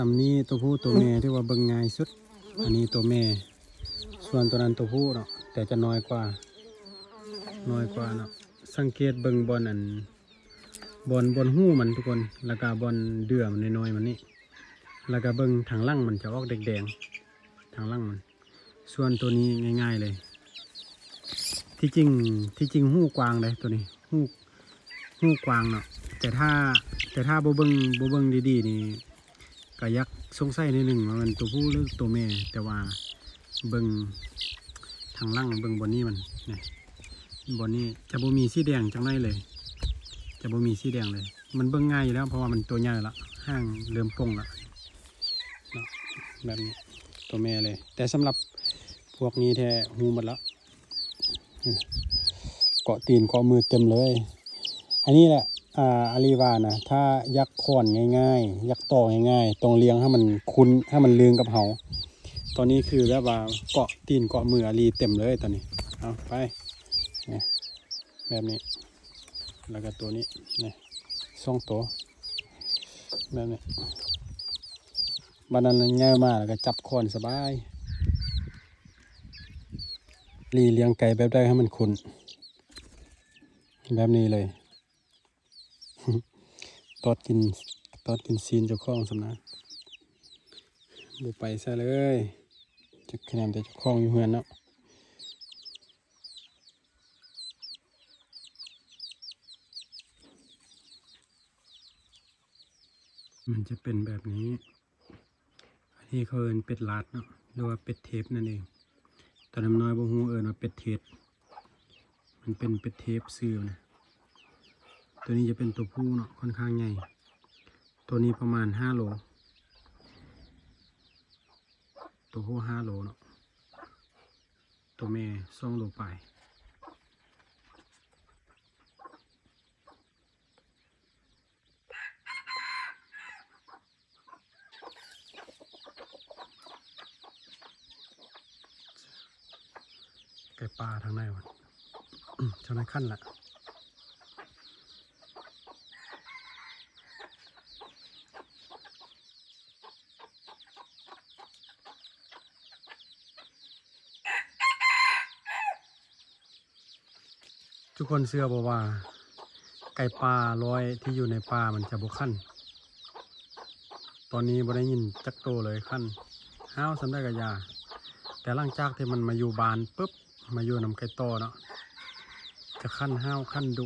ອັນນີ້ຕົວຜູ້ຕົວແມ່ທີ່ວ່າເບິ່ງງ່າຍສຸດ ອັນນີ້ຕົວແມ່ ສ່ວນຕົວນັ້ນຕົວຜູ້ເນາະ ແຕ່ຈະນ້ອຍກວ່າ ນ້ອຍກວ່າເນາະ. ສັງເກດເບິ່ງບ່ອນອັນ ບ່ອນ ບ່ອນຫູມັນທຸກຄົນ ແລ້ວກະບ່ອນເດື່ອມັນນ້ອຍໆມັນນີ້ ແລ້ວກະເບິ່ງທາງຫຼັງມັນຈະອອກແດງໆ ທາງຫຼັງມັນ. ສ່ວນຕົວນີ້ງ່າຍໆເລີຍ ທີ່ຈິງ ທີ່ຈິງຫູກວ້າງເດ້ຕົວນີ້ ຫູ ຫູກວ້າງເນາະ ແຕ່ຖ້າ ແຕ່ຖ້າບໍ່ເບິ່ງ ບໍ່ເບິ່ງດີໆນີ້ ກະຢາກສົງໄສໜ້ອຍໜຶ່ງວ່າແມ່ນຕົວຜູ້ຫຼືຕົວແມ່ ແຕ່ວ່າເບິ່ງທາງຫຼັງ ເບິ່ງບ່ອນນີ້ມັນ ນີ້ ບ່ອນນີ້ຈະບໍ່ມີສີແດງຈັກໜ້ອຍເລີຍ ຈະບໍ່ມີສີແດງເລີຍ. ມັນເບິ່ງງ່າຍຢູ່ແລ້ວ ເພາະວ່າມັນຕົວໃຫຍ່ລະ ຫາງເລີ່ມປົ່ງລະເນາະ ແບບນີ້ ຕົວແມ່ເລີຍ. ແຕ່ສຳລັບພວກນີ້ແທ້ຫູໝົດລະ ເກາະຕີນເກາະມືເຕັມເລີຍ. ອັນນີ້ແຫຼະ ອາ ອາລີວ່ານະ ຖ້າຢາກຂອນງ່າຍໆ ຢາກຕໍ່ງ່າຍໆ ຕ້ອງລ້ຽງໃຫ້ມັນຄຸ້ນ ໃຫ້ມັນລຶ້ງກັບເຮົາ. ຕອນນີ້ຄືແບບວ່າເກາະຕີນເກາະມືອາລີເຕັມເລີຍຕອນນີ້. ເອົາໄປ ນີ້ ແບບນີ້ ແລ້ວກໍຕົວນີ້ ນີ້ ສອງໂຕ ແບບນີ້. ບາດນັ້ນໃຫຍ່ມາແລ້ວກໍຈັບຂອນສະບາຍ. ລີລ້ຽງໄກ່ແບບໃດໃຫ້ມັນຄຸ້ນ ແບບນີ້ເລີຍ. ຕອດກິນ ຕອດກິນຊີ້ນເຈົ້າຂອງຊັ້ນນະ ບໍ່ໄປໃສເລີຍ ຈັກຄະແນນແຕ່ເຈົ້າຂອງຢູ່ເຮືອນເນາະ. ມັນຈະເປັນແບບນີ້ ອັນນີ້ເຂົາເອີ້ນເປັດລາດເນາະ ຫຼືວ່າເປັດເທບນັ້ນເອງ. ຕອນນ້ອຍໆບໍ່ຮູ້ເອີ້ນວ່າເປັດເທດ ມັນເປັນເປັດເທບຊື່ມັນນະ. ຕົວນີ້ຈະເປັນຕົວຜູ້ເນາະ ຂ້ອນຂ້າງໃຫຍ່ ຕົວນີ້ປະມານຫ້າໂລ ຕົວຜູ້ຫ້າໂລເນາະ ຕົວແມ່ສອງໂລປາຍ. ໄກ່ປ່າທາງໃນວະ ທາງໃນຄັນລະ. ທຸກຄົນເຊື່ອບໍ່ວ່າ ໄກ່ປ່າລອຍທີ່ຢູ່ໃນປ່າມັນຈະບໍ່ຂັນ? ຕອນນີ້ບໍ່ໄດ້ຍິນຈັກໂຕເລີຍຂັນ ຫ້າວສ່ຳໃດກໍຢ່າ. ແຕ່ຫຼັງຈາກທີ່ມັນມາຢູ່ບ້ານປຶບ ມາຢູ່ນຳໄກ່ຕໍ່ເນາະ ຈະຂັນຫ້າວຂັນດຸ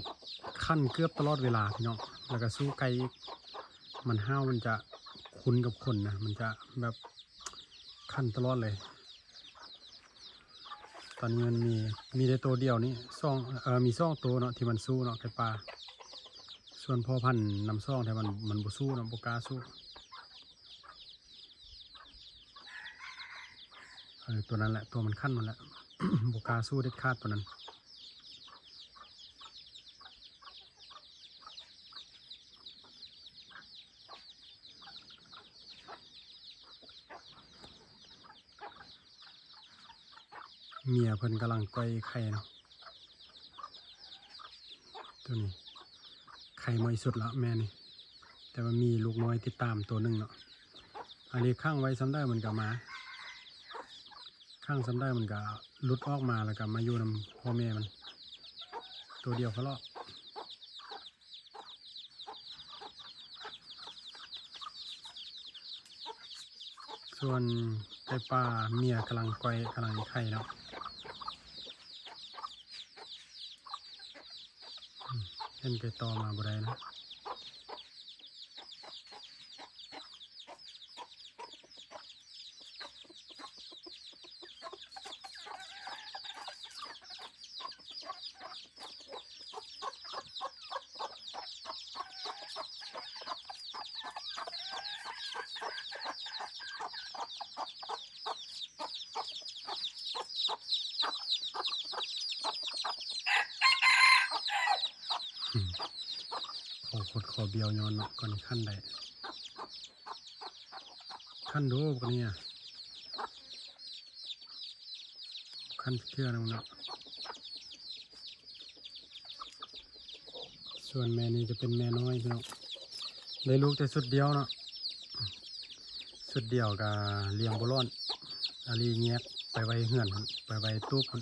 ຂັນເກືອບຕະຫຼອດເວລາພີ່ນ້ອງ ແລ້ວກໍສູ້ໄກ່ອີກ. ມັນຫ້າວ ມັນຈະຄຸ້ນກັບຄົນນະ ມັນຈະແບບຂັນຕະຫຼອດເລີຍ. ຕອນນີ້ມັນມີ ມີແຕ່ໂຕດຽວນີ້ ສອງ ເອີ ມີສອງໂຕເນາະທີ່ມັນສູ້ເນາະ ໄກ່ປ່າ. ສ່ວນພໍ່ພັນນຳສອງແທ້ມັນ ມັນບໍ່ສູ້ເນາະ ບໍ່ກ້າສູ້. ເອີ ຕົວນັ້ນແຫຼະ ຕົວມັນຂັນນັ້ນແຫຼະ ບໍ່ກ້າສູ້ເດັດຂາດຕົວນັ້ນ. ເມຍເພິ່ນກຳລັງກ່ອຍໄຂ່ເນາະ ຕົວນີ້ໄຂ່ໃໝ່ສຸດລະແມ່ນີ້ ແຕ່ວ່າມີລູກນ້ອຍຕິດຕາມຕົວໜຶ່ງເນາະ. ອັນນີ້ຂັງໄວ້ສ່ຳໃດມັນກໍມາ ຂັງສ່ຳໃດມັນກໍຫຼຸດອອກມາ ແລ້ວກໍມາຢູ່ນຳພໍ່ແມ່ມັນ ຕົວດຽວເຂົາເລາະ. ສ່ວນໄກ່ປ່າເມຍກຳລັງກ່ອຍ ກຳລັງໄຂ່ເນາະ ເຫັນໄກ່ຕໍ່ມາບໍ່ໄດ້ນະ. ຂໍຄົດຂໍບຽວຍ້ອນເນາະ ກ່ອນຊິຂັນໄດ້. ຄັນໂດບັກນີ້ນະ ຄັນເທື່ອນຳເນາະ. ສ່ວນແມ່ນີ້ຈະເປັນແມ່ນ້ອຍພີ່ນ້ອງ ໄດ້ລູກແຕ່ຊຸດດຽວເນາະ. ຕົວດຽວກໍລ້ຽງບໍ່ລອດ. ອາລີແຍກໄປໄວ້ເຮືອນພຸ້ນ ໄປໄວ້ຕູບພຸ້ນ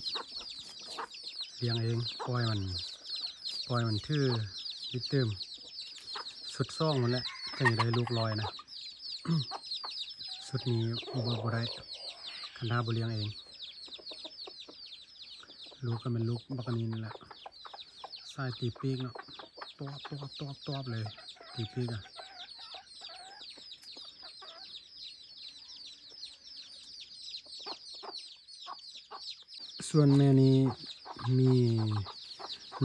ລ້ຽງເອງ. ປ່ອຍມັນ ປ່ອຍມັນຖືອີກຕື່ມ. ຊຸດສອງພຸ້ນແຫຼະ ຈຶ່ງໄດ້ລູກລອຍນະ. ຊຸດນີ້ບໍ່ ບໍ່ໄດ້ ຄັນຖ້າບໍ່ລ້ຽງເອງ. ລູກກໍແມ່ນລູກບັກອັນນີ້ນີ້ແຫຼະ ສາຍຕີປີກເນາະ ຕອບ ຕອບ ຕອບ ຕອບເລີຍ ຕີປີກອະ. ສ່ວນແມ່ນີ້ມີ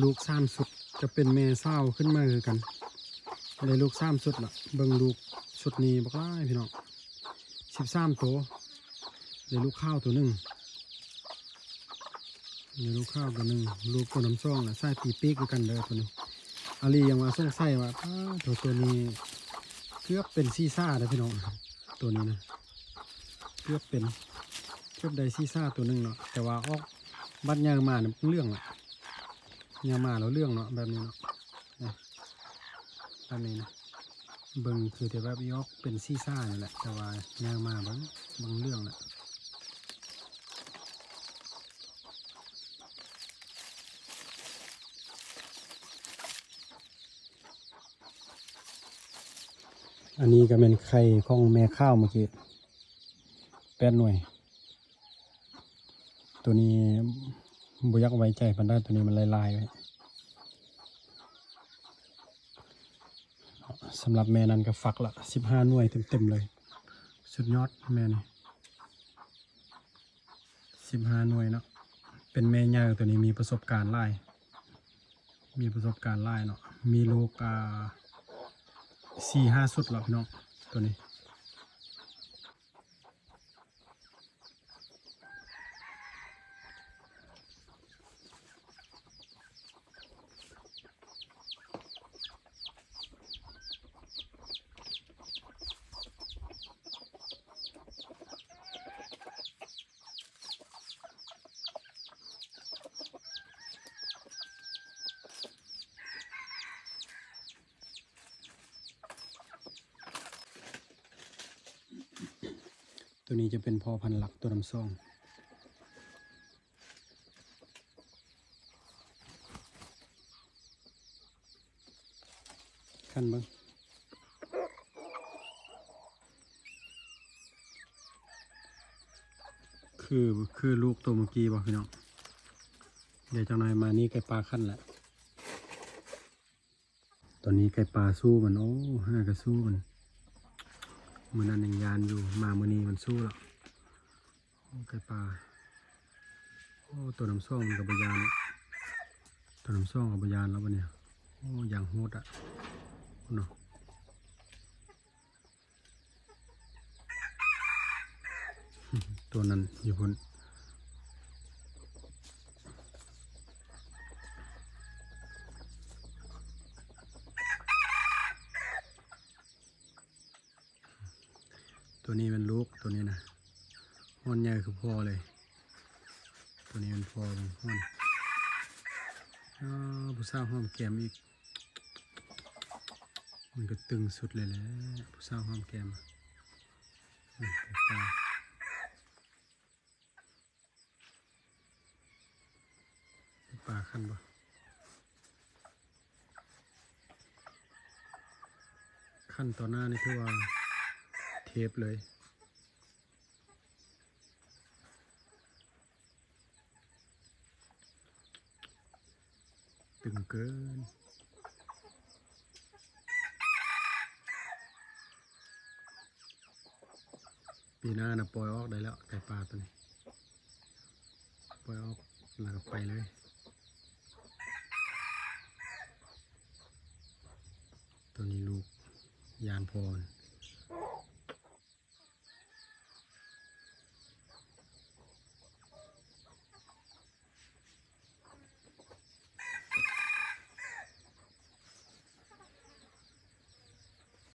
ລູກສາມຊຸດ ກໍເປັນແມ່ສາວຂຶ້ນມາຄືກັນ ໄດ້ລູກສາມຊຸດລະ. ເບິ່ງລູກຊຸດນີ້ບັກຫຼາຍພີ່ນ້ອງ ສິບສາມໂຕ ໄດ້ລູກຂາວໂຕໜຶ່ງ ໄດ້ລູກຂາວໂຕໜຶ່ງ ລູກໂຕນຳສອງລະ ສາຍຕີປີກຄືກັນເດີໂຕນີ້. ອາລີຍັງວ່າສົງໄສວ່າ ປ້າໂຕ ໂຕນີ້ເກືອບເປັນຊີຊາເດີພີ່ນ້ອງ ໂຕນີ້ນະ ເກືອບເປັນ ເກືອບໄດ້ຊີຊາໂຕໜຶ່ງເນາະ ແຕ່ວ່າອອກ ບັດໃຫຍ່ມານີ້ເຫຼືອງລະ ໃຫຍ່ມາແລ້ວເຫຼືອງເນາະ ແບບນີ້ເນາະ ແບບນີ້ນະ. ເບິ່ງຄືແຕ່ແບບອີອອກເປັນຊີຊານີ້ແຫຼະ ແຕ່ວ່າໃຫຍ່ມາເບິ່ງ ເບິ່ງເຫຼືອງລະ. ອັນນີ້ກໍແມ່ນໄຂ່ຂອງແມ່ຂາວເມື່ອກີ້ ແປດໜ່ວຍ. ໂຕນີ້ບໍ່ຢາກໄວ້ໃຈປານໃດ ໂຕນີ້ມັນລາຍໆໄວ້. ສຳລັບແມ່ນັ້ນກໍຟັກລະສິບຫ້າໜ່ວຍເຕັມໆເລີຍ ສຸດຍອດແມ່ນີ້. ສິບຫ້າໜ່ວຍເນາະ ເປັນແມ່ໃຫຍ່ ໂຕນີ້ມີປະສົບການຫຼາຍ ມີປະສົບການຫຼາຍເນາະ ມີລູກ ອ່າ ສີ່ຫ້າຊຸດແລ້ວພີ່ນ້ອງ ໂຕນີ້. ໂຕນີ້ຈະເປັນພໍ່ພັນຫຼັກ ໂຕນຳສອງ. ຄັນເບິ່ງ ຄື ຄືລູກໂຕເມື່ອກີ້ບໍ່ພີ່ນ້ອງ? ດຽວຈັກໜ່ອຍມານີ້ໄກ່ປ່າຄັນແຫຼະ. ຕອນນີ້ໄກ່ປ່າສູ້ມັນ ໂອ້ ຫາກະສູ້ມັນ ມື້ນັ້ນຍັງຢ້ານຢູ່ ມາມື້ນີ້ມັນສູ້ແລ້ວ. ໂອ້ ໄກ່ປ່າ ໂອ້ ໂຕນຳສອງມັນກໍບໍ່ຢ້ານ ໂຕນຳສອງກໍບໍ່ຢ້ານແລ້ວບັດນີ້. ໂອ້ ຢ່າງໂຫດອະ ພຸ້ນເນາະ. ໂຕນັ້ນຢູ່ພຸ້ນ ໂຕນີ້ແມ່ນລູກ ໂຕນີ້ນະ ຮ້ອນໃຫຍ່ຄືພໍ່ເລີຍ. ໂຕນີ້ແມ່ນພໍ່ມັນຮ້ອນ. ອ້າ ຜູ້ສາວຫອມແກ້ມອີກ. ມັນກໍຕຶງສຸດເລີຍແຫຼະ ຜູ້ສາວຫອມແກ້ມ. ອືມ ໄກ່ປ່າ ໄກ່ປ່າຄັນບໍ່? ຄັນຕໍ່ໜ້ານີ້ຖືວ່າເທບເລີຍ. ຕຶງເກີນ. ປີໜ້ານະປ່ອຍອອກໄດ້ແລ້ວ ໄກ່ປ່າໂຕນີ້ ປ່ອຍອອກແລ້ວກໍໄປເລີຍ. ໂຕນີ້ລູກ ຢ້ານພໍ່ມັນ.